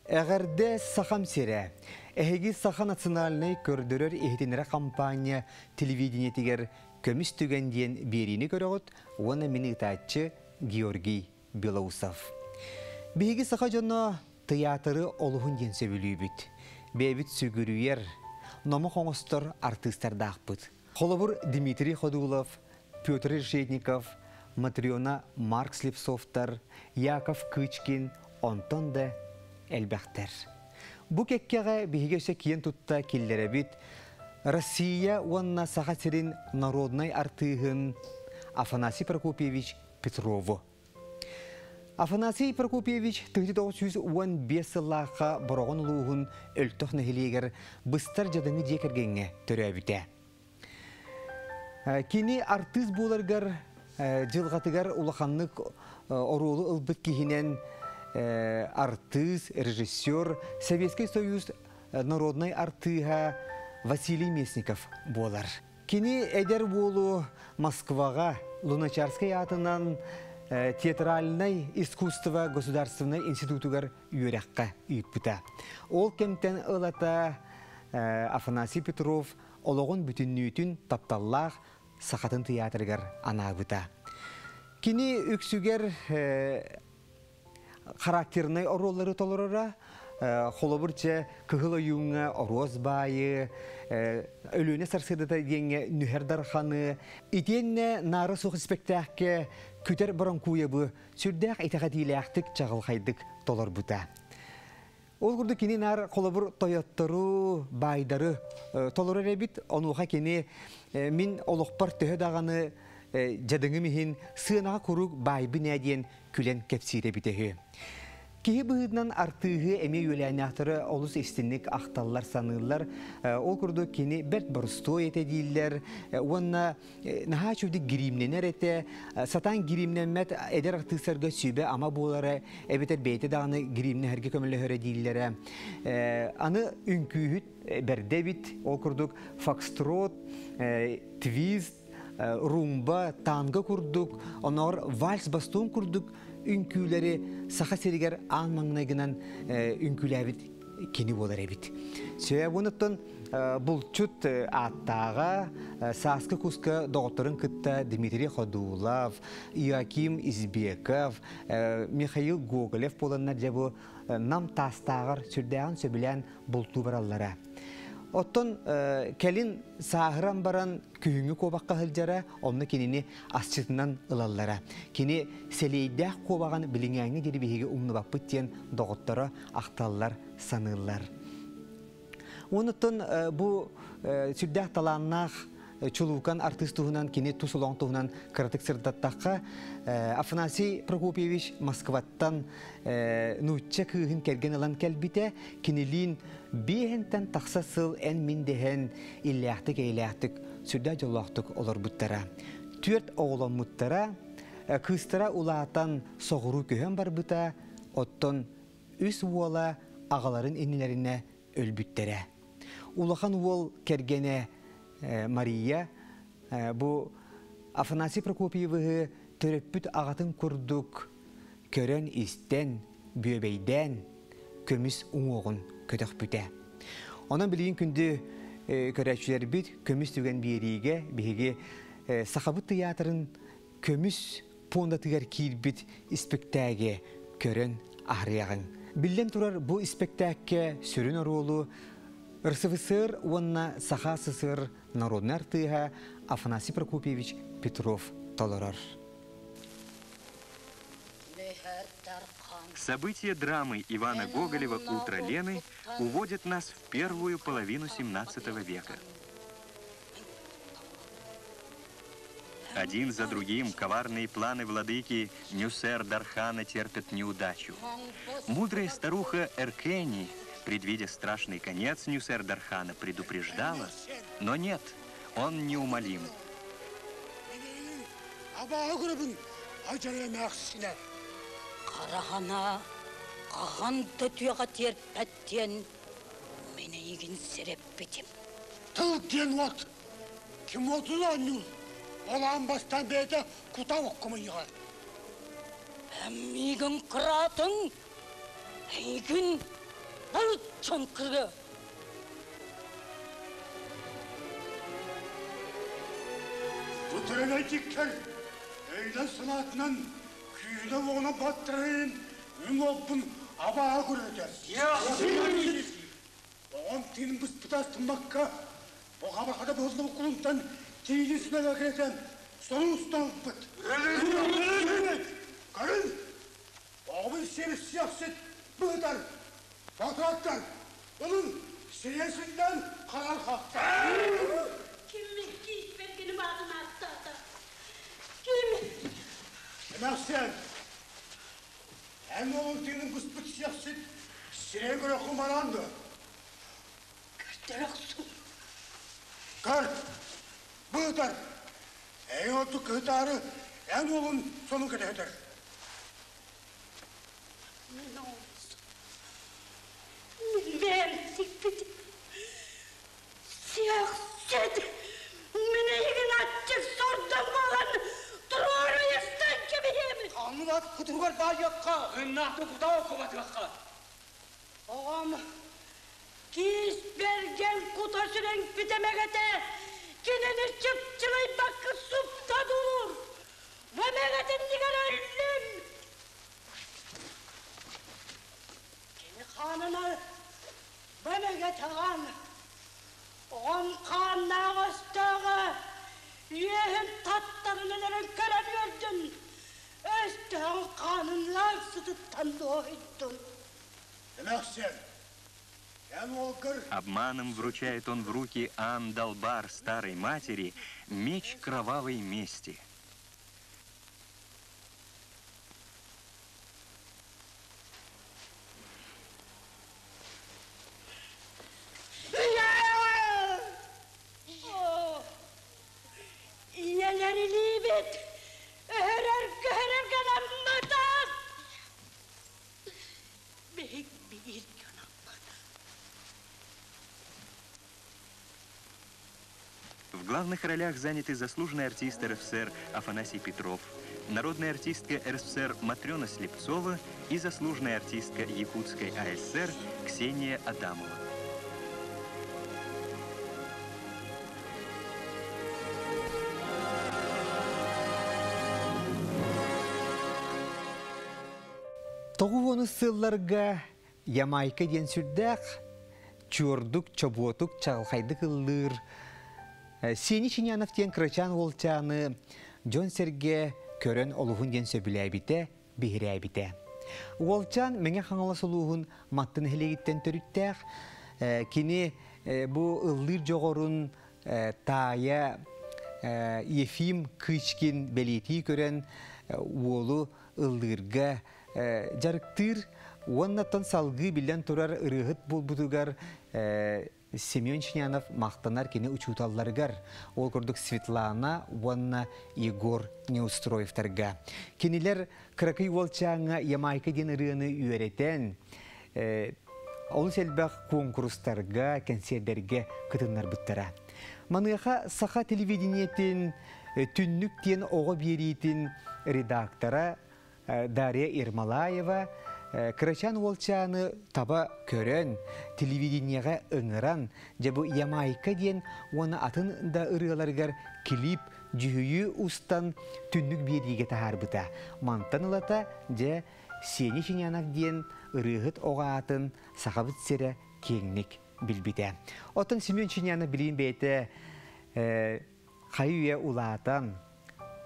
Эҕэрдэ Сахам сирэ! Эһиги Саха национальнай көрдөрөр иһитиннэрэр хампаанньа телевидениетигэр Көмүс түгэн диэн биэриини көрөҕүт уонна мин ыытааччы Георгий Белоусов. Биһиги саха дьоно тыйаатыры олуһун диэн сөбүлүүбүт. Бэйэбит сүгүрүйэр, номох оҥостор артыыстардаахпыт. Холобур, Дмитрий Ходулов, Петр Решетников, Матрена Марк Слепцовтар, Яков Кычкин, онтон да элбэхтэр. Бу кэккэҕэ биһиги өссө киэн тутта киллэрэбит Россия уонна Саха сирин народнай артыыһын Афанасий Прокопьевич Петрову. Афанасий Прокопьевич 1915 сыллаахха Бороҕон улууһун Өлтөх нэһилиэгэр быстар дьадаҥы дьиэ кэргэҥҥэ төрөөбүтэ. Кини артыыс буоларыгар дьылҕатыгар улаханнык оруолу ылбыт киһинэн артыыс, режиссер, Советский Союз народнай артыыһа Василий Местников буолар. Кини эдэр уолу Москваҕа Луначарскай аатынан театральнай искусство государственнай институтугар үөрэххэ ыыппыта. Ол кэмтэн ылата Афанасий Петров олоҕун бүтүннүүтүн тапталлаах Сахатын тыйаатырыгар анаабыта. Кини үксүгэр характернай оруоллары толороро, холобур чэ Кыһыл ойууҥҥа Оруос баайы, Өлүөнэ сарсыардата диэҥҥэ Нүһэр Дарханы, итиэннэ Наара суох испэктээхкэ Күтэр Боронкуйабы сүрдээх итэҕэтиилээхтик чаҕылхайдык толорбута. Ол курдук кини наар холобур тойоттору, баайдары толорор эбит. Онуоха кини мин олохпор төһө даҕаны дьадыҥым иһин сыанаҕа куруук баайбын ээ диэн күлэн кэпсиир эбитэ үһү. Киһи быһыытынан артыыһы эмиэ үөлээннээхтэрэ олус истинник ахталлар, саныыллар. Ол курдук кини бэрт боростуой этэ дииллэр уонна наһаа үчүгдүк гириимнэнэр этэ. Сатаан гириимнэммэт эдэр артыыстарга сүбэ-ама буолара эбэтэр бэйэтэ даҕаны гириимнэһэргэ көмөлөһөрө дииллэрэ. Аны үҥкүүһүт бэрдэ эбит. Ол курдук фокстрот, твист, румба, танго курдук, оноор вальс бастуун курдук үҥкүүлэри Саха сиригэр аан маҥнайгынан үҥкүүлээбит кини буолар эбит. Сөбүнуттан булчут ааттааҕа сааскы куска доҕотторун кытта Дмитрий Ходулов, Иоаким Избеков, Михаил Гоголев буоланнар дьэ бу Нам таастааҕар сүрдээҕин сөбүлээн бултуу бараллара. Оттон кэлин сааһыран баран күһүҥҥү куобахха сылдьара, онно кинини асчытынан ылаллара. Кини сэлиэйдээх куобаҕын билиҥээҥҥи диэри биһиги умнубаппыт диэн доҕотторо ахталлар, саныыллар. Онуттан бу сүрдээх талааннаах чулуукан артыыс туһунан кини тус олоҕун туһунан кыратык сырдаттахха, Афанасий Прокопьевич Москваттан нуучча кыыһын кэргэн ылан кэлбитэ, кинилиин биэһинтэн тахса сыл эн-мин дэһэн иллээхтик-эйэлээхтик сүрдээх дьоллоохтук олорбуттара. Түөрт оҕоломмуттара, кыыстара улаатан соҕуруу көһөн барбыта, оттон үс уола аҕаларын иннилэринэ өлбүттэрэ. Улахан уол кэргэнэ Мария бу Афанасий Прокопьевыһы төрөппүт аҕатын курдук көрөн-истэн, бүөбэйдээн көмүс уҥуоҕун көтөхпүтэ. Онон билигин күндү көрөөччүлэрбит көмүс түгэн биэриигэ биһиги Сахабыт тыйаатырын көмүс пуондатыгар киирбит испиктээги көрөн аһарыаҕыҥ. Биллэн турар, бу испэктээккэ сүрүн оруолу РСФСР уонна Саха СССР народнай артыыһа Афанасий Прокопьевич Петров толорор. События драмы Ивана Гоголева «Утро Лены» уводят нас в первую половину XVII века. Один за другим коварные планы владыки Нюсер Дархана терпят неудачу. Мудрая старуха Эркени, предвидя страшный конец Нюсер Дархана, предупреждала, но нет, он неумолим. Карахана хаһан да түөҕэ тиэрпэт диэн мин эйигин сэрэппитим. Тыл диэн уот Ким уотун оонньуур, ол аан бастаан бэйэтэ кута оккумуйуҕа. Миигин кыраатыҥ, эйигин. Бұл чоңкыры. Бу төрөлөйдиккер өйлөн санаатынан күйүнө оҕуна баттырайын үң оппун абаа көрөтөр. Оҕом тыынын быспытаас тыммакка, оҕабахада быһыллыбы кулунтан тиийин сүнэлэ сонун усталыппыт. Көрүн! Оҕобун сиэби сиэхсит быһытар, батыраттар, ылын сиэсинден карар хакта. Ким кийс бергени баатын аттата? Ким? Эмэхсен, эн олун тыынын быспыт сиэхсит сирей көрөккүн баранды. Көрдөрөксүн. Көр, быһытар, эн оту кыһытаары эн олун сонун кэтэһэтэр. Мен олсун. Мен тикпит. Сиэхсит. Мен эйигин аччык сордон болан туруору естен кебиһем. Аннылат кутургар баайакка, ыннааты кутаа кубатыакка. Оҕом киис берген кута сүрен питемегете кинини чыпчылай баккы супта дулур. Вемегетин дигер өллүм. Кини ханына бемеге таган. Оҕом хааннаах өстөөҕө үөһүн таттарын көрөн көрдүн. Өстөөн хаанынлаах сытыттан дуоһуйдун. Эмэхсен, эн олгыр Обманом вручает он в руки Ан-Далбар, старой матери, меч кровавой мести. Ийэлэрилиибит өһөрөр көһөрөр гынаммытах. Биһик биир гынаммыт. В главных ролях заняты заслуженный артист РСФСР Афанасий Петров, народная артистка РСФСР Матрена Слепцова и заслуженная артистка Якутской АССР Ксения Адамова. Тоҕуону сылларга Ямайка диэн сүрдээх чуордук, чобуотук, чаҕылхайдык ыллыыр Сени Чинянов диэн кырачаан уолчааны дьон сэргэ көрөн олуһун диэн сөбүлээбитэ, биһирээбитэ. Уолчаан Мэҥэ Хаҥалас улууһун Маттын нэһилиэгиттэн төрүттээх, кини бу ыллыыр дьоҕурун таайа Ефим Кычкин бэлиэтии көрөн уолу ыллыырга дьарыктыыр уоннаттан салгыы биллэн турар ырыаһыт буолбутугар Семен Чинянов махтанар кини учууталларыгар, ол курдук Светлана уонна Егор Неустроевтарга. Кинилэр кыракый уолчааҥҥа Ямайка диэн ырыаны үөрэтэн, олус элбэх куонкурустарга, кэнсиэрдэргэ кытыннарбыттара. Маныаха саха телевидениетин түннүк диэн оҕо биэриитин редактора Дарья Ермолаева кырачаан уолчааны таба көрөн, телевидениеҕэ ыҥыран, дьэ бу Ямайка диэн уонна атын да ырыаларыгар клип дьүһүйүү устан түннүк биэриигэ таһаарбыта. Мантан ылата дьэ Сеня Чинянов диэн ырыаһыт оҕо аатын сахабыт сирэ киэҥник билбитэ. Оттон Семен Чинянов билигин бэйэтэ хайы үйэ улаатан,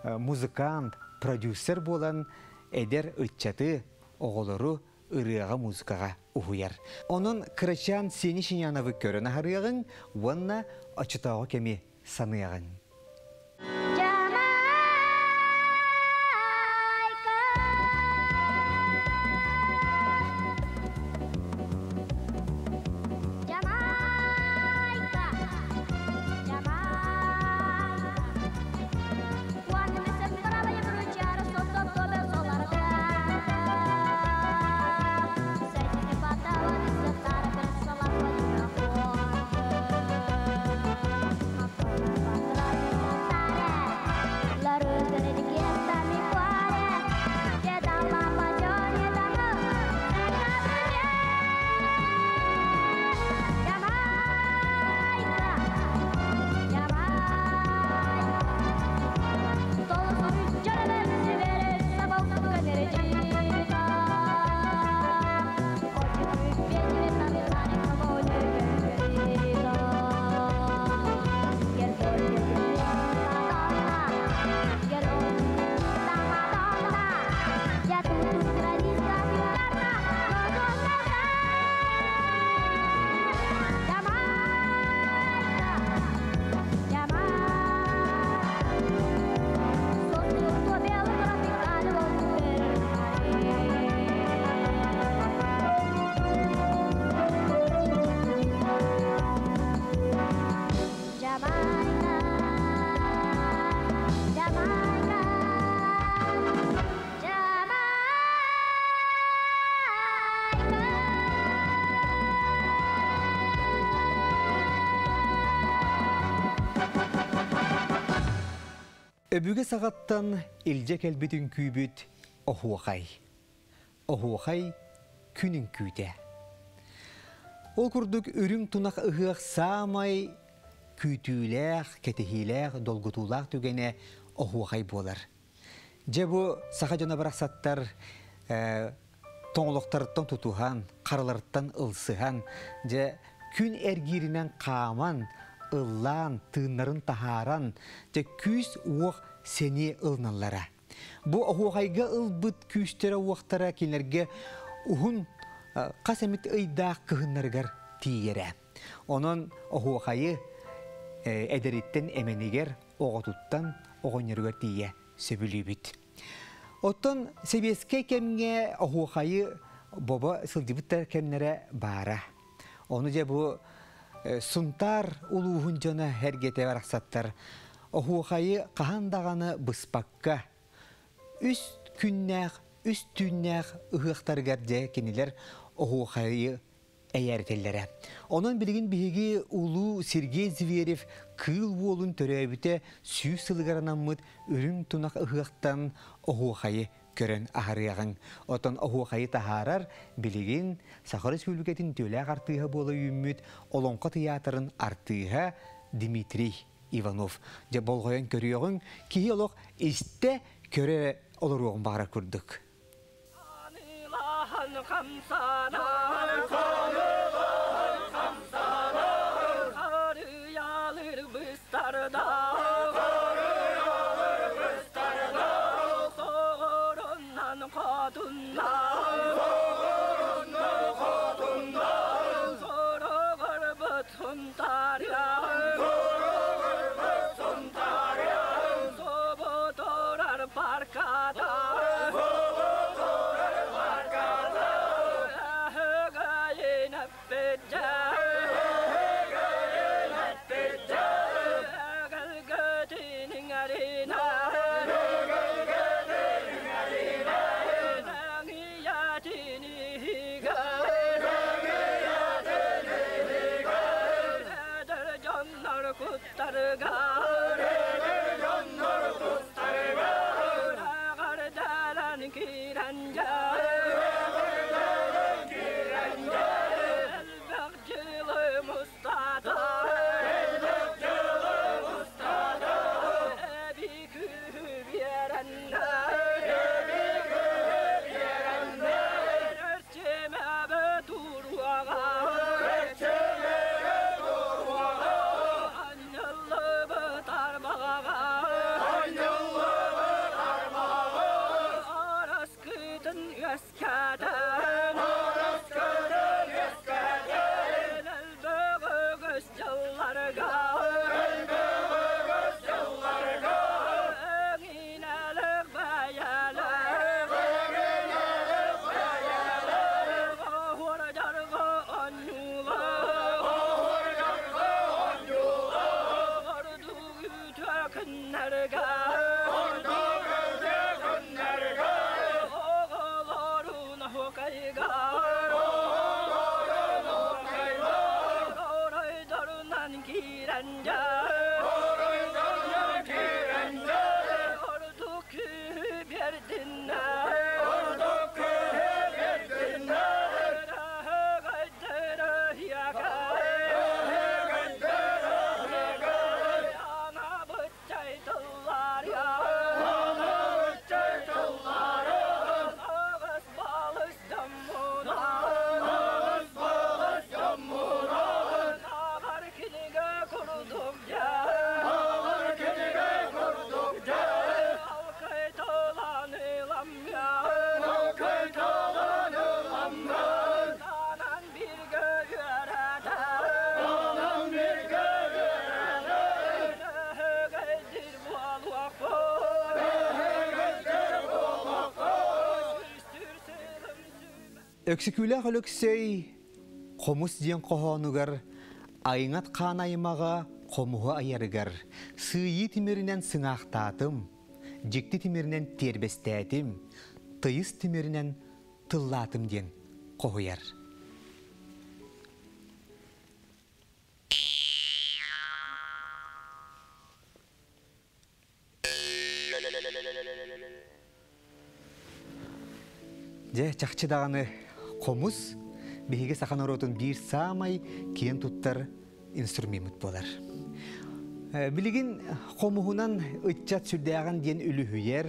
музыкант, продюсер буолан эдэр ыччаты, оҕолору ырыаҕа музыкаҕа уһуйар. Онон кырачаан Сеня Чиняновы көрөн аһарыаҕыҥ уонна оччотооҕу кэми саныаҕыҥ. Jamaica. Jamaica. Jamaica. Cuando me separaba y abrochara sotto tobe solarga. Sei che patava di settare per la Өбүгэ саҕаттан илдьэ кэлбит үҥкүүбүт оһуохай. Оһуохай күн үҥкүүтэ. Ол курдук үрүҥ тунах ыһыах саамай күүтүүлээх, кэтэһиилээх, долгутуулаах түгэнэ оһуохай буолар. Дьэ бу саха дьоно барахсаттар тоҥолохторуттан тутуһан, хараларыттан ылсыһан, дьэ күн эргииринэн хааман, ыллаан, тыыннарын таһааран, дьэ күүс-уох сэниэ ылыналлара. Бу оһуохайга ылбыт күүстэрэ-уохтара кинилэргэ уһун хас эмит ыйдаах кыһыннарыгар тиийэрэ. Онон оһуохайы эдэриттэн эмэнигэр, оҕотуттан оҕонньоругар тиийэ сөбүлүүбүт. Оттон сэбиэскэй кэмҥэ оһуохайы бобо сылдьыбыт да кэмнэрэ баара. Ону дьэ бу Сунтаар улууһун дьоно эргэтэ барахсаттар оһуохайы хаһан даҕаны быспакка үс күннээх, үс түүннээх ыһыахтарыгар дьэ кинилэр оһуохайы эйээритэллэрэ. Онон билигин биһиги улуу Сергей Зверев Кыыл Уолун төрөөбүтэ 100 сылыгар анаммыт үрүҥ тунах ыһыахтан оһуохайы көрөн аһарыаҕыҥ. Оттон оһуохайы таһаарар билигин Саха Республикатын үтүөлээх артыыһа буола үүммүт Олоҥхо тыйаатырын артыыһа Дмитрий Иванов. Дьэ болҕойон көрүөҕүҥ, киһи олох истэ көрө олоруоҕун баҕарар курдук. Ханыылаһан хамсанан, Харыйалыр быстарда, Соҕороннан хотуннан, Сороҕорбут Сунтаарыан, Соботорар парката, Өһөгөйүн өппүтэ, Өгэлгөтүн иҥэринэ, Өҥүйэтин иһигэр, Эдэр дьоннор куттарыгар, Эҕэрдэлэн киирэн дьэ, Элбэх дьылы мустата, Эбии күүһү биэрэннэр, Өрчүмэбэ туруоҕа, Анньыллыбыт арбаҕаҕа, Араскытын үөскэтэн, Элбэх үгүс дьылларга, Эҥинэлэх бэйэлээх, Оһуор-дьарҕа оонньуулаах, Ордук үтүө күннэргэ, Оҕолорун оһуокайга, Оройдорунан киирэн дьэ, Ордук күүһү биэрдиннэр, Өксөкүүлээх Өлөксөй Хомус диэн хоһоонугар айыҥат хаан аймаҕа хомуһу айарыгар сыыйыы тимиринэн сыҥаахтаатым, дьикти тимиринэн тиэрбэстээтим, тыйыс тимиринэн тыллаатым диэн хоһуйар. Дьэ, чахчы даҕаны хомус биһиги саха норуотун биир саамай киэн туттар инструмеммыт буолар. Билигин хомуһунан ыччат сүрдээҕин диэн үлүһүйэр,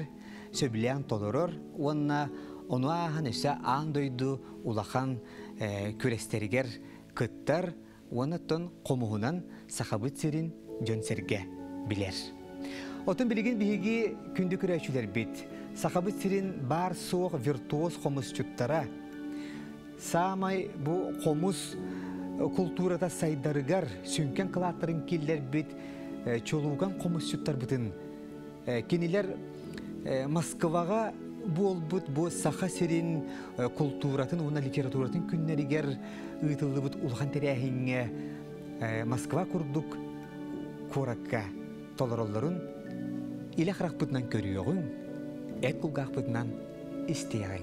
сөбүлээн толорор уонна ону ааһан өссө аан дойду улахан күрэстэригэр кыттар уонна оттон хомуһунан Сахабыт сирин дьон-сэргэ билэр. Отон билигин биһиги күндү көрөөччүлэрбит Сахабыт сирин баар-суох виртуоз хомусчуттара саамай бу хомус култуурата сайдарыгар сүҥкэн кылааттарын киллэрбит чулууган хомусчуттарбытын кинилэр Москваҕа буолбут бу Саха сирин култууратын уонна литературатын күннэригэр ыытыллыбыт улахан тэрээһиҥҥэ Москва курдук куоракка толороллорун илэ харахпытынан көрүөҕүҥ, эт кулгаахпытынан истиэҕиҥ.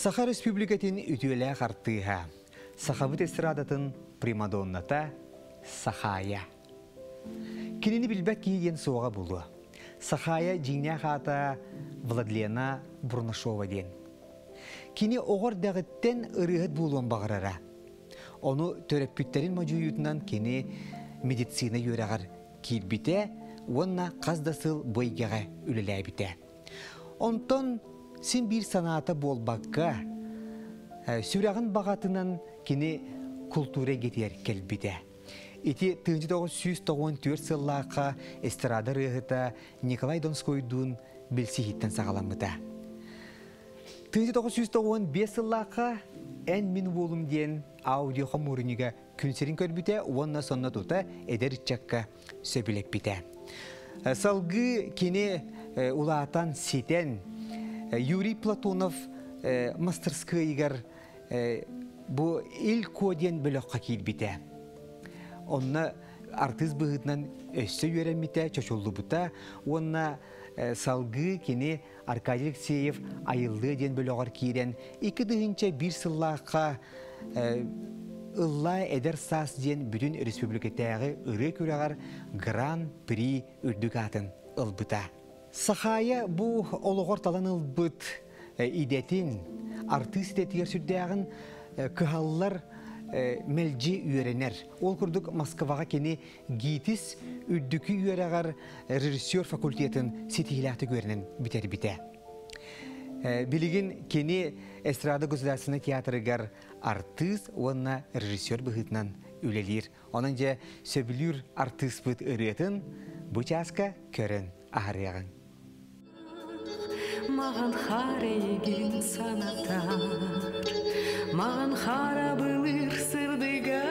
Саха Республикатын үтүөлээх артыыһа, сахабыт эстрадатын примадонната Сахая. Кинини билбэт киһи диэн суоҕа буолуо. Сахая дьиҥнээх аата Владлена Бурнашова диэн. Кини оҕо эрдэҕиттэн ырыаһыт буолуон баҕарара. Ону төрөппүттэрин модьуйуутунан кини медицина үөрэҕэр киирбитэ уонна хас да сыл бу эйгэҕэ үлэлээбитэ. Онтон син биир санаата буолбакка, сүрэҕин баҕатынан кини култуура эйгэтигэр кэлбитэ. Ити 1994 сыллаахха эстрада ырыаһыта Николай Донскойдуун билсиһииттэн саҕаламмыта. 1995 сыллаахха «Эн мин уолум» диэн аудио хомуурунньуга күн сирин көрбүтэ уонна сонно тута эдэр ыччакка сөбүлэппитэ. Салгыы кини улаатан ситэн Юрий Платонов мастарскыайыгар бу Ил Куо диэн бөлөххө киирбитэ. Онно артыыс быһыытынан өссө үөрэммитэ, чочуллубута уонна салгыы кини Аркадий Алексеев Айыллыа диэн бөлөҕөр киирэн 2001 сыллаахха Ыллаа эдэр саас диэн бүтүн республикатааҕы ырыа күрэҕэр Гран-при үрдүк аатын ылбыта. Сахаайа бу олоҕор талан ылбыт идэтин, артыыс идэтигэр сүрдээҕин кыһаллар, мэлдьи үөрэнэр. Ол курдук Москваҕа кини ГИТИС үрдүкү үөрэҕэр режиссер факультетын ситиһиилээхтик үөрэнэн бүтэрбитэ. Билигин кини Эстрада государственнай театрыгар артыыс уонна режиссер быһыытынан үлэлиир. Онон дьэ сөбүлүүр артыыспыт ырыатын бу чааска көрөн аһарыаҕыҥ. Маған хар эйигин санатар, Маған хара былыр сырдыга,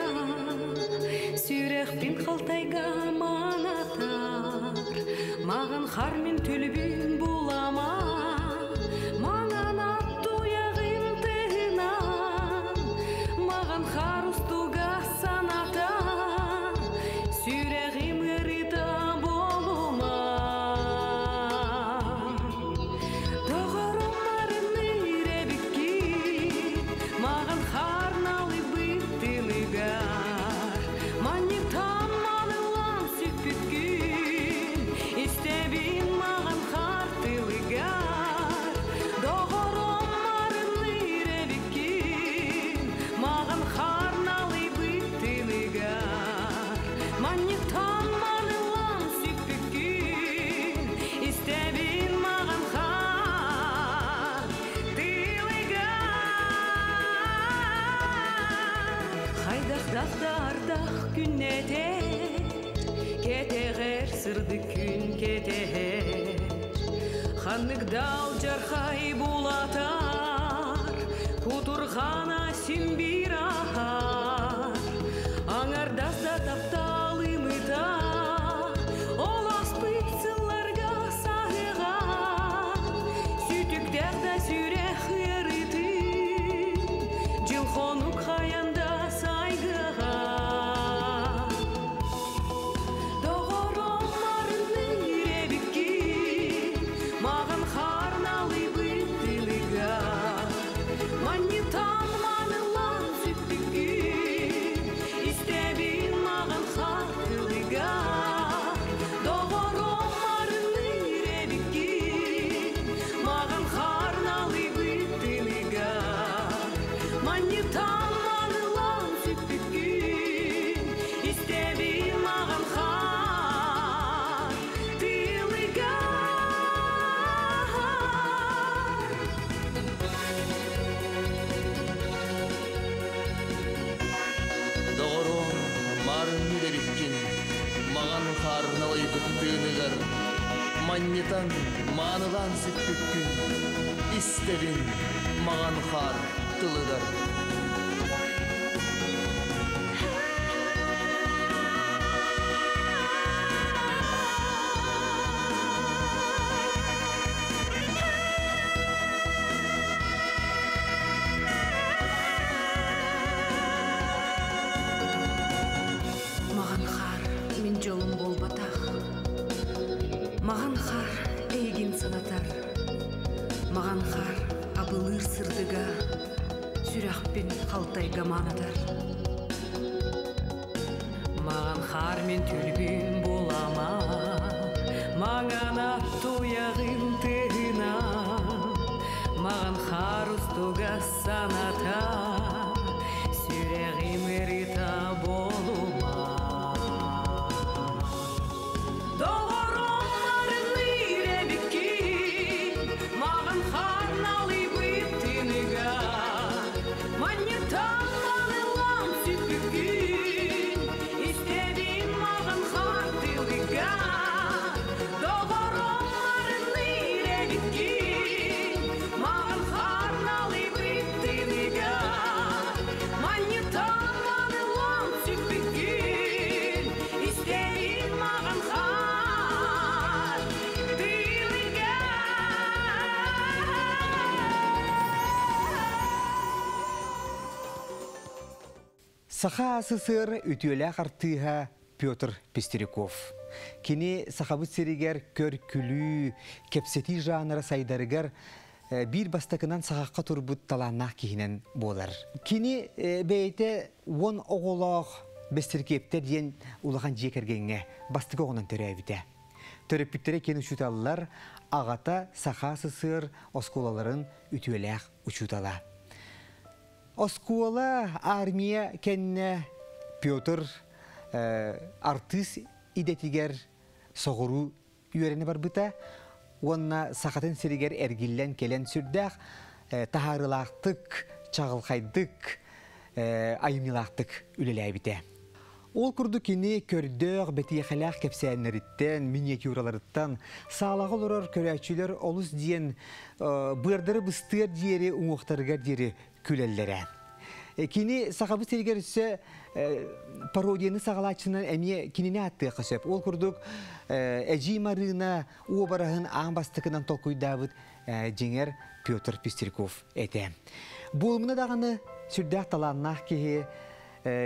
Сүрэхпин халтайга манатар, Маған хар мен түлбүн булама, Маңан ат туягын тыгынан, Маған хар устуга саната, Сүрэгим ырыта болума. Доҕорум марыныр эбиккин, Маған харналыйбыт тылыгар, Манньытан манылан сүппүккүн, Истэбин маған хар тылыгар. Доҕорум марыныр эбиккин, Маған харналыйбыт тылыгар, Манньытан манылан сүппүккүн, Истэбин маған хар тылыгар. Хайдах ардах күннетер, Кетегер сырдык күн кетер. Ханнык дал жархай булатар, Кутургана симбир ахар. Аңардас да тапталымыта, Ол аспыт сылларга саһыга, Сүтүктэх да сүрэх ыарытын, Жыл хонук хаянда сайгыга. Доҕорум марыныр эбиккин, Маған харналыйбыт тылыгар, Манньытан манылан сүппүккүн, Истэбин маған хар тылыгар. Доҕорум марыныр эбиккин, Маған харналыйбыт тылыгар, Манньытан манылан сүппүккүн, Истэбин маған хар тылыгар. Доҕорум марынныыр эбиккин, Маҕан хаарналыйбыт тыыныгар, Манньытан маанылаан сүппүккүн, Истэбин маҕан хаар тылыгар. Маған хар мин жолум болбатах, Маған хар эйигин санатар, Маған хар абылыр сырдыга, Сүрэхпин халтайга манатар. Маған хар мен түлбүн булама, Маңан ат туягын тыгынан, Маған хаар устуга саната, Сүрәғим ырыта болума. Доғором марыны рәбиккин, Маған харналыйбыт тыныга, Маннетан манылан сүппүккүн, Истебин маған хар тылыга. Доғором марыны рәбиккин, Маған харналыйбыт тыныга, Маннетан манылан сүппүккүн, Истебин маған хар тылыга. Саха СССР үтүөлээх артыыһа Петр Пестряков. Кини сахабыт сиригэр көр-күлүү, кэпсэтии жанра сайдарыгар биир бастакынан сахакка турбут талааннаах киһинэн буолар. Кини бэйэтэ 10 оҕолоох Бестеркептер диэн улахан дьиэ кэргэҥҥэ бастакы оҕонон төрөөбүтэ. Төрөппүттэрэ киэн учууталлар, аҕата Саха СССР оскуолаларын үтүөлээх учуутала. Оскуола, армия кэннэ Петр артыыс идэтигэр соҕуруу үөрэнэ барбыта уонна сахатын сиригэр эргиллэн кэлэн сүрдээх таһаарыылаахтык, чаҕылхайдык, айымньылаахтык үлэлээбитэ. Ол курдук кини көрдөөх, бэтиэхэлээх кэпсээннэриттэн, миниатюраларыттан саалаҕа олорор көрөөччүлэр олус диэн быардары быстыар диэри, уҥуохтарыгар диэри күлэллэрэ. Кини сахабыт сиригэр өссө пародияны саҕалааччынан эмиэ кинини ааттыахха сөп. Ол курдук Эдьиий Марыына уобараһын аан бастакынан толкуйдаабыт дьиҥэр Петр Пестряков этэ. Буолумуна даҕаны сүрдээх талааннаах киһи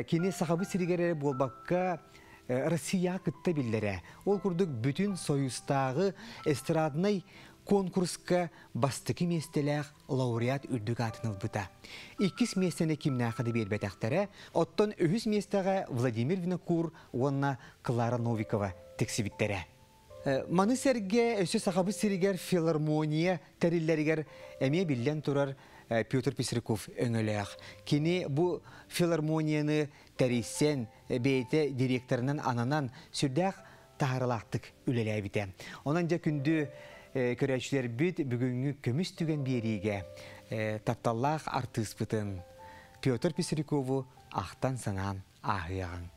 кини сахабыт сиригэр эрэ буолбакка Россияҕа кытта биллэрэ. Ол курдук бүтүн Союзтааҕы эстраднай конкурска бастакы миэстэлээх лауреат үрдүк аатын ылбыта. Иккис миэстэни кимнээхэ да биэрбэтэхтэрэ, оттон үһүс миэстэҕэ Владимир Винокур уонна Клара Новикова тиксибиттэрэ. Маны сэргэ өссө Сахабыт сиригэр филармония тэриллэригэр эмиэ биллэн турар Петр Пестряков өҥөлөөх. Кини бу филармонияны тэрийсэн, бэйэтэ директорынан ананан сүрдээх таһаарылаахтык үлэлээбитэ. Онон дьэ күндү көрөөччүлэрбит бүгүҥҥү көмүс түгэн биэриигэ тапталлаах артыыспытын Петр Пестрякову ахтан-санаан ааһыаҕыҥ.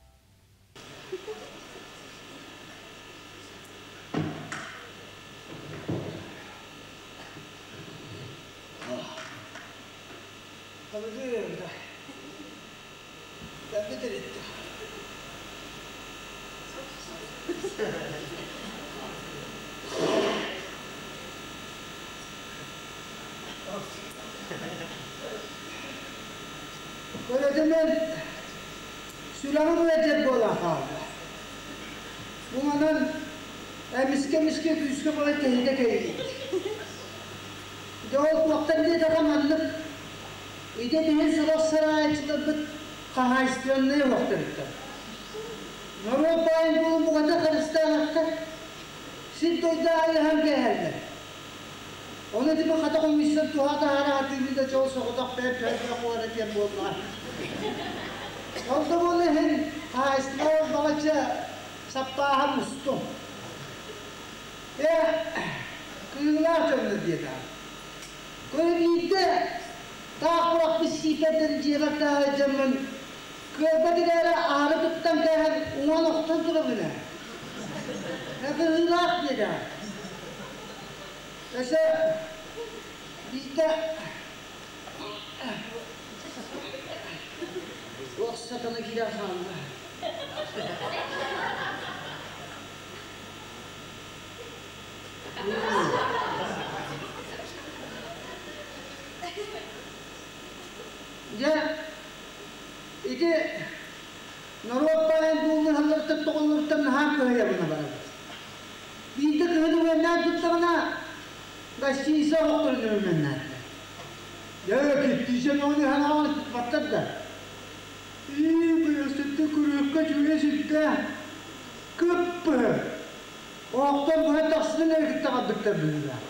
Көрөтүмэн сүрэҕим ыалдьар буолан хаалла. Бу манан эмискэ-эмискэ күүскэ баҕай тэһитэ кэйийдэ. Дьэ ол туохтан диэтэхэ маннык идэ биһи сорох сараайчыларбыт хаһаайыстыбаннай олохторуттан. Норуот баайын булуммугата харыстаабакка сир-дойду аайыһан кээһэллэр. Ону ити хата хомуйсан туһа таһаара сатыыбын да чол соҕотох бэйэм төһө куора диэн буоллаҕа. Ол да буола иһин хаһаайыстыба балачча саппааһа мустум. Ээ, кыыллаах дьоннор диэтэ. Көрө биирдэ таах курахпыт сиипэрдэн дьиэбэр таһа дьоммун кыайбат эрээри аһары туттан кээһэн уҥан охтон турабын ээ. Кыһыылаах диэтэ. Өссө биирдэ туох сатана киирэн хаалла. Дьэ, ити норуот баайын буллуһалларыттан тоҕоллоруттан наһаа кыһайабын абарабыт. Биирдэ кыһын үгэннээн туттаҕына, гостиница оһохторун өрөмүөннээтилэр. Дьэ, киттиисэ мөҕүнү ханаҕын баттар да. Ии, быйылсытты күрүөккэ үчүгэй сүрдээх. Кып-быһы. Оһохтон быһа тахсытын эрэ кытта барбыттар быһыылаах.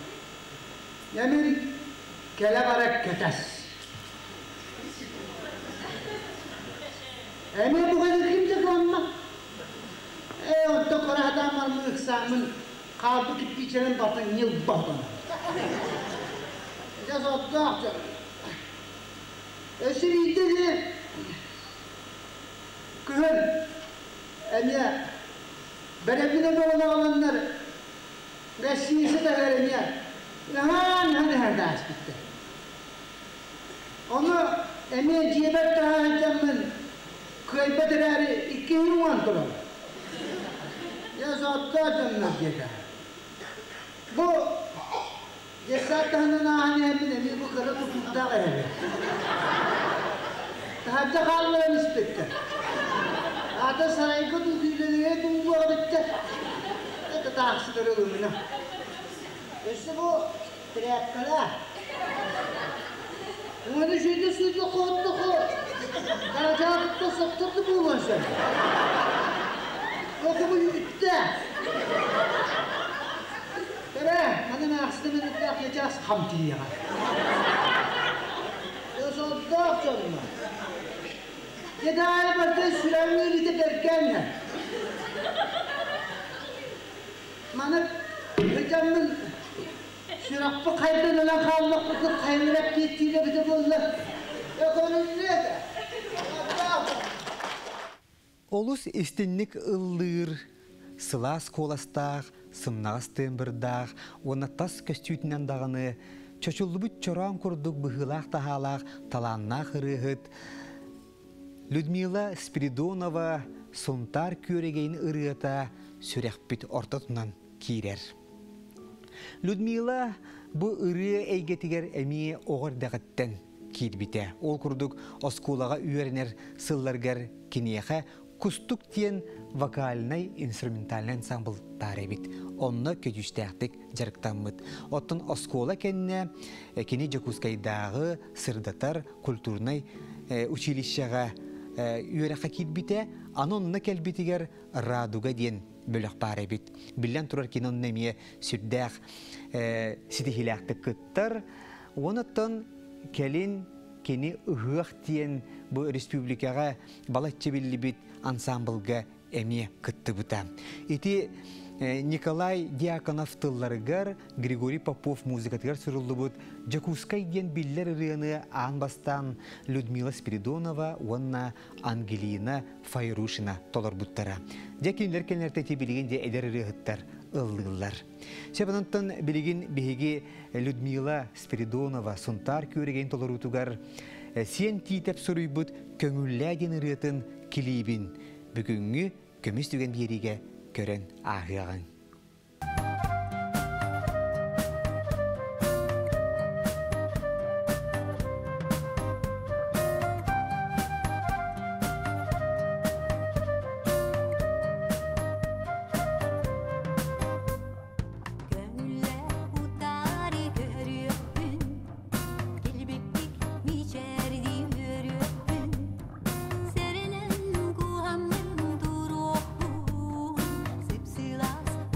Дьэ, мин Кэлэ-бара кэтэс. Эмиэ буганы ким да кыаммат. Ээ, онтон кыраһадаан бараммын ыксааммын хаалбыт кирпииччэлэрин бартын ньылба отон. Дьэ соттоох дьон. Өссө биирдэ ини күһүн эмиэ бэрэбинэ бөҕөнү аҕаланнар гостиница таһыгар эмиэ ыһаан-ыһан ыһардаспыттар. Ону эмиэ дьиэбэр таһа сылдьаммын кыайбат эрээри иккиһин уҥан турабын. Дьэ соттоох дьоннор диэтэ. Бу детсад таһынан ааһан иһэммин эмиэ бу кыра тутуурдаах эһэбин. Таһырдьа хаалларан испиттэр. Аата сарайга дуу күүлэлэгэ дуу эбиттэр. Это таахсытары ылымына. Өссө бу Тряпкалаа. Уону сүүрдэ сүүрдэ хоһуттахо Карачаатытта саптырды буолуон сөп. Окубу үттэ. Көрө, манан аахсыта минуттаах чаас хам тиийэҕэ. Сордоох дьонно. Дьэ барда сүрэҕиҥ илитэ бэркээн Маны ыдьаммын сүрэхпит хайдан ылан хааллахпытын хайалара эппиэттиирэ эбитэ буолла. Өкөрүллүө этэ. Олус истинник ыллыыр, сылаас куоластаах, сымнаҕас тыамбырдаах уонна тас көстүүтүнэн даҕаны чочуллубут чороон курдук быһыылаах-таһаалаах талааннаах ырыаһыт Людмила Спиридонова Сунтаар күөрэгэйин ырыата сүрэхпит ортотунан киирэр. Людмила бу ырыа эйгэтигэр эмиэ оҕо эрдэҕиттэн киирбитэ. Ол курдук оскуолаҕа үөрэнэр сылларыгар киниэхэ Кустук диэн вокальнай инструментальнай ансамбл баар эбит. Онно көдьүүстээхтик дьарыктаммыт. Оттон оскуола кэннэ кини Дьокуускайдааҕы сырдатар культурнай училищеҕа үөрэххэ киирбитэ. Аны онно кэлбитигэр Радуга диэн бөлөх баар эбит. Биллэн турар кини онно эмиэ сүрдээх ситиһиилээхтик кыттар. Онуттан кэлин кини ыһыах диэн бу республикаҕа балачча биллибит ансамблга эмиэ кыттыбыта. Ити Николай Дьяконов тылларыгар Григорий Попов музыкатыгар суруллубут «Дьокуускай» диэн биллэр ырыаны аан бастаан Людмила Спиридонова уонна Ангелина Файрушина толорбуттара. Дьэ кинилэр кэннэртэ ити билигин дьэ эдэр ырыаһыттар ыллыыллар. Сөп билигин биһиги Людмила Спиридонова Сунтаар күөрэгэйин толоруутугар Сиэн Тиитэп суруйбут «Көҥүллээ» диэн ырыатын килиибин бүгүҥҥү көмүс түгэн биэриигэ көрөн ааһыаҕыҥ. Көҥүллээх утаары көрүөхпүн, килбиктик мичээрдии үөрүөхпүн, сэрэнэн куһаммын туруохпун, сып-сылаас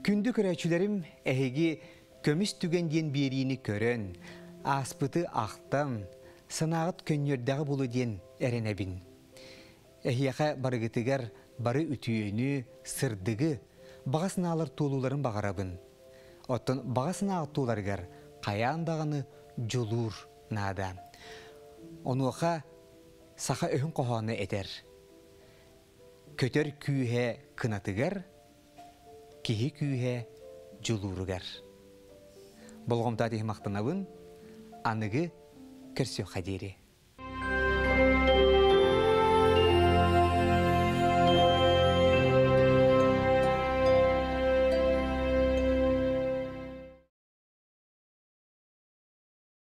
Күндү көрөөччүлэрим, эһиги Көмүс түгэн диэн биэриини көрөн, ааспыты ахтан, санааҕыт көнньүөрдэҕэ буолуо диэн эрэнэбин. Эһиэхэ барыгытыгар бары үтүөнү, сырдыгы, баҕа санаалар туолууларын баҕарабын. Оттон баҕа санааҕыт туоларыгар хайаан даҕаны дьулуур наада. Онуоха саха өһүн хоһооно этэр. Көтөр күүһэ кынатыгар, киһи күүһэ дьулууругар. Болҕомто иһин махтанабын, аныгы көрсүөххэ диэри.